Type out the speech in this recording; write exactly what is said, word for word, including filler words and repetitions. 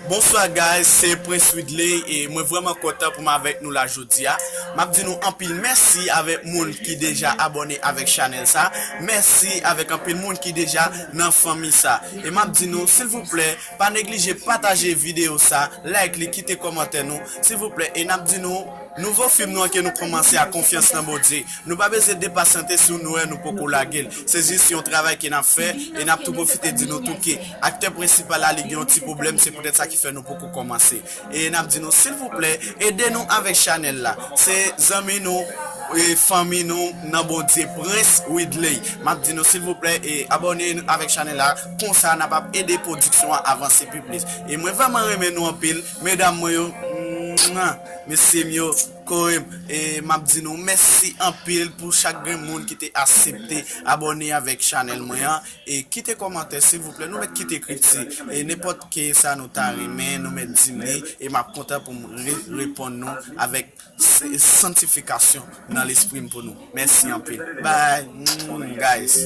Bonswa guys, se Prince Widley e mwen vrèman kontan pou m avèk nou la jodi a. M ap di nou anpil mèsi avèk moun ki deja abòne avèk chanèl sa. Mèsi avèk anpil moun ki deja nan fanmi sa. E m ap di nou, silvouplè, pa neglije pataje videyo sa, like li, kite kòmantè nou, silvouplè. E n ap di nou, nouvo fim nou an ke nou kòmanse a, Konfyans nan Bondye. Nou pa bezwen depasyante si nou wè nou poko lage l. Se jis yon travay ke n ap fè e n ap tou pwofite di nou tou ke aktè prensipal la, li gen yon ti pwoblèm, se poutèt sa ki fè nou poko kòmanse. E n ap di nou, silvouplè, ede nou avèk chanèl la. Se zanmi nou, e fanmi nou nan Bondye, Prince Widley. M ap di nou, silvouplè, e abòne avèk chanèl la. Konsa, n ap ap ede pwodiksyon an avanse pi plis. E mwen vrèman renmen nou anpil. Medam mwen yo, mwa, mesye m yo, kore m. E m ap di nou mèsi anpil pou chak grenn moun ki te aksepte abòne avèk chanèl mwen an. E kite kòmantè, silvouplè. Nou mèt kite kritik. E nenpòt ke sa nou ta renmen, nou mèt di m li. E m ap kontan pou m re-, reponn nou avèk s-, santifikasyon nan lespri m pou nou. Mèsi anpil. Bye, mm, guys.